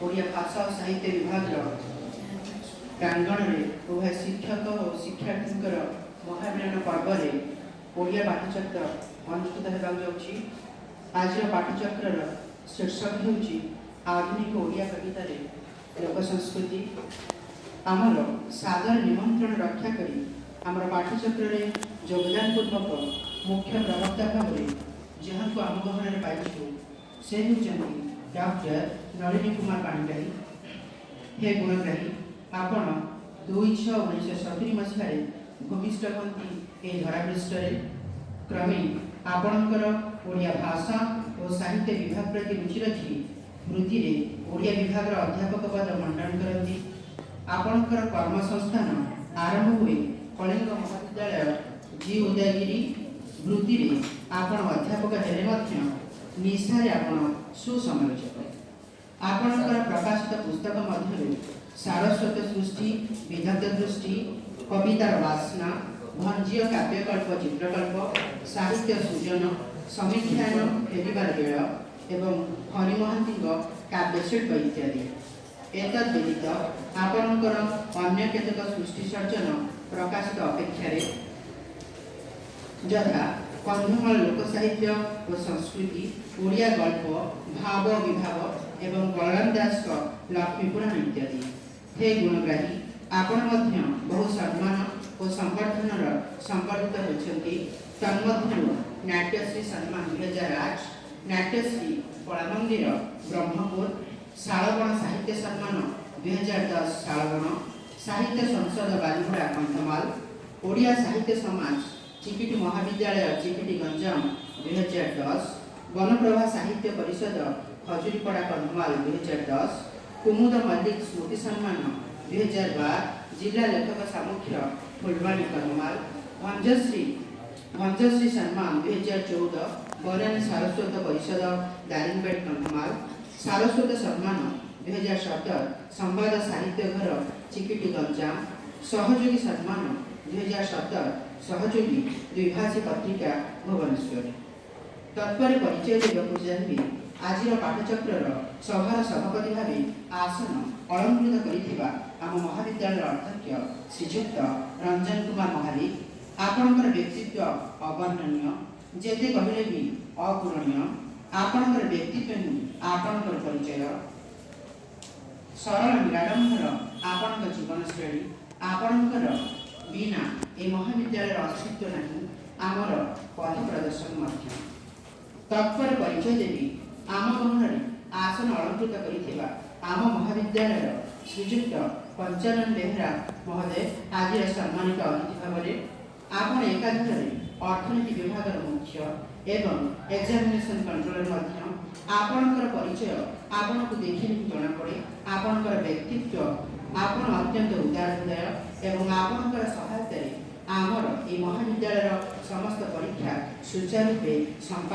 ଓଡ଼ିଆ ଭାଷା ଓ ସାହିତ୍ୟ ବିଭାଗର ପ୍ରାଙ୍ଗଣରେ ଉଭୟ ଶିକ୍ଷକ ଓ ଶିକ୍ଷାର୍ଥୀଙ୍କର ମହାମିଳନ ପର୍ବରେ ଓଡ଼ିଆ ପାଠଚକ୍ର ଅନୁଷ୍ଠିତ ହେବାକୁ ଯାଉଛି। ଆଜିର ପାଠଚକ୍ରର ଶୀର୍ଷକ ହେଉଛି ଆଧୁନିକ ଓଡ଼ିଆ କବିତାରେ ଲୋକ ସଂସ୍କୃତି। ଆମର ସାଦର ନିମନ୍ତ୍ରଣ ରକ୍ଷା କରି ଆମର ପାଠଚକ୍ରରେ ଯୋଗଦାନ ପୂର୍ବକ ମୁଖ୍ୟ ପ୍ରବକ୍ତା ଭାବରେ ଯାହାଙ୍କୁ ଆମ ଗହଣରେ ପାଇଛୁ, ସେ ହେଉଛନ୍ତି ଡକ୍ଟର ନଳିନୀ କୁମାର ପାଣିଗ୍ରାହୀ। ହେ ଗୁଣଗ୍ରାହୀ, ଆପଣ 2/6/1970 ମସିହାରେ ଭୂମିଷ୍ଠ ହୁଅନ୍ତି ଏହି ଧରାପୃଷ୍ଠରେ। କ୍ରମେ ଆପଣଙ୍କର ଓଡ଼ିଆ ଭାଷା ଓ ସାହିତ୍ୟ ବିଭାଗ ପ୍ରତି ରୁଚି ରଖି ବୃତ୍ତିରେ ଓଡ଼ିଆ ବିଭାଗର ଅଧ୍ୟାପକ ପଦ ମଣ୍ଡନ କରନ୍ତି। ଆପଣଙ୍କର କର୍ମସଂସ୍ଥାନ ଆରମ୍ଭ ହୁଏ କଳିଙ୍ଗ ମହାବିଦ୍ୟାଳୟ, ଜି ଉଦୟଗିରି। ବୃତ୍ତିରେ ଆପଣ ଅଧ୍ୟାପକ ହେଲେ ମଧ୍ୟ ନିଶାରେ ଆପଣ ସୁସମାଲୋଚକ। ଆପଣଙ୍କର ପ୍ରକାଶିତ ପୁସ୍ତକ ମଧ୍ୟରୁ ସାରସ୍ୱତ ସୃଷ୍ଟି, ବିଦଗ୍ଧ ଦୃଷ୍ଟି, କବିତାର ବାସ୍ନା, ଭଞ୍ଜୀୟ କାବ୍ୟକଳ୍ପ ଚିତ୍ରକଳ୍ପ, ସାହିତ୍ୟ ସୃଜନ, ସମୀକ୍ଷାୟନ ଫେରିବାର ବେଳ ଏବଂ ହରି ମହାନ୍ତିଙ୍କ କାବ୍ୟଶିଳ୍ପ ଇତ୍ୟାଦି। ଏତଦ୍ ବ୍ୟତୀତ ଆପଣଙ୍କର ଅନ୍ୟ କେତେକ ସୃଷ୍ଟି ସର୍ଜନ ପ୍ରକାଶିତ ଅପେକ୍ଷାରେ, ଯଥା କନ୍ଧମାଳ ଲୋକ ସାହିତ୍ୟ ଓ ସଂସ୍କୃତି, ଓଡ଼ିଆ ଗଳ୍ପ, ଭାବ ବିଭାବ ଏବଂ ବଳରାମ ଦାସଙ୍କ ଲକ୍ଷ୍ମୀ ପୁରାଣ ଇତ୍ୟାଦି। ହେ ଗୁଣଗ୍ରାହୀ, ଆପଣ ମଧ୍ୟ ବହୁ ସମ୍ମାନ ଓ ସମ୍ବର୍ଦ୍ଧନର ସମ୍ବର୍ଦ୍ଧିତ ହୋଇଛନ୍ତି। ତନ୍ମଧ୍ୟରୁ ନାଟ୍ୟଶ୍ରୀ ସମ୍ମାନ 2008, ନାଟ୍ୟଶ୍ରୀ କଳାମନ୍ଦିର, ବ୍ରହ୍ମପୁର, ଶାଳବଣ ସାହିତ୍ୟ ସମ୍ମାନ 2010, ଶାଳବଣ ସାହିତ୍ୟ ସଂସଦ, ବାଲିଗୁଡ଼ା, କନ୍ଧମାଳ, ଓଡ଼ିଆ ସାହିତ୍ୟ ସମାଜ, ଚିକିଟି ମହାବିଦ୍ୟାଳୟ, ଚିକିଟି, ଗଞ୍ଜାମ, 2010, ବନପ୍ରଭା ସାହିତ୍ୟ ପରିଷଦ, ଖଜୁରୀପଡ଼ା, କନ୍ଧମାଳ, 2010, କୁମୁଦ ମଲ୍ଲିକ ସ୍ମୃତି ସମ୍ମାନ 2012, ଜିଲ୍ଲା ଲେଖକ ସାମୁଖ୍ୟ, ଫୁଲବାଣୀ, କନ୍ଧମାଳ, ଭଞ୍ଜଶ୍ରୀ ସମ୍ମାନ 2014, ବନାନୀ ସାରସ୍ୱତ ପରିଷଦ, ଦାରିଙ୍ଗବାଡ଼ି, କନ୍ଧମାଳ, ସାରସ୍ୱତ ସମ୍ମାନ 2017, ସମ୍ବାଦ ସାହିତ୍ୟ ଘର, ଚିକିଟି, ଗଞ୍ଜାମ, ସହଯୋଗୀ ସମ୍ମାନ 2017, ସହଯୋଗୀ ଦ୍ୱିଭାଷୀ ପତ୍ରିକା, ଭୁବନେଶ୍ୱର। ତତ୍ପରେ ପରିଚୟ ଦେବାକୁ ଚାହିଁବି ଆଜିର ପାଠଚକ୍ରର ସଭାର ସଭାପତି ଭାବେ ଆସନ ଅଳଙ୍କୃତ କରିଥିବା ଆମ ମହାବିଦ୍ୟାଳୟର ଅଧ୍ୟକ୍ଷ ଶ୍ରୀଯୁକ୍ତ ରଞ୍ଜନ କୁମାର ମହାଲିକ। ଆପଣଙ୍କର ବ୍ୟକ୍ତିତ୍ୱ ଅବର୍ଣ୍ଣନୀୟ, ଯେତେ କହିଲେ ବି ଅପୂରଣୀୟ। ଆପଣଙ୍କର ବ୍ୟକ୍ତିତ୍ୱ ହିଁ ଆପଣଙ୍କର ପରିଚୟ। ସରଳ ନିରାଡମ୍ବର ଆପଣଙ୍କ ଜୀବନଶୈଳୀ। ଆପଣଙ୍କର ବିନା ଏ ମହାବିଦ୍ୟାଳୟର ଅସ୍ତିତ୍ୱ ନାହିଁ, ଆମର ପଥ ପ୍ରଦର୍ଶନ ମଧ୍ୟ। ତତ୍ପରେ ପରିଚୟ ଦେବି ଆମ ଗହଣରେ ଆସନ ଅଳଙ୍କୃତ କରିଥିବା ଆମ ମହାବିଦ୍ୟାଳୟର ଶ୍ରୀଯୁକ୍ତ ପଞ୍ଚାନନ ବେହେରା ମହୋଦୟ, ଆଜିର ସମ୍ମାନିତ ଅତିଥି ଭାବରେ। ଆପଣ ଏକାଧାରରେ ଅର୍ଥନୀତି ବିଭାଗର ମୁଖ୍ୟ ଏବଂ ଏକ୍ଜାମିନେସନ କଣ୍ଟ୍ରୋଲର ମଧ୍ୟ। ଆପଣଙ୍କର ପରିଚୟ ଆପଣଙ୍କୁ ଦେଖିଲେ ହିଁ ଜଣାପଡ଼େ। ଆପଣଙ୍କର ବ୍ୟକ୍ତିତ୍ୱ, ଆପଣ ଅତ୍ୟନ୍ତ ଉଦାର ହୃଦୟ ଏବଂ ଆପଣଙ୍କର ସହାୟତାରେ ଆମର ଏହି ମହାବିଦ୍ୟାଳୟର ସମସ୍ତ ପରୀକ୍ଷା ସୁଚାରୁ ରୂପେ ସମ୍ପାଦନ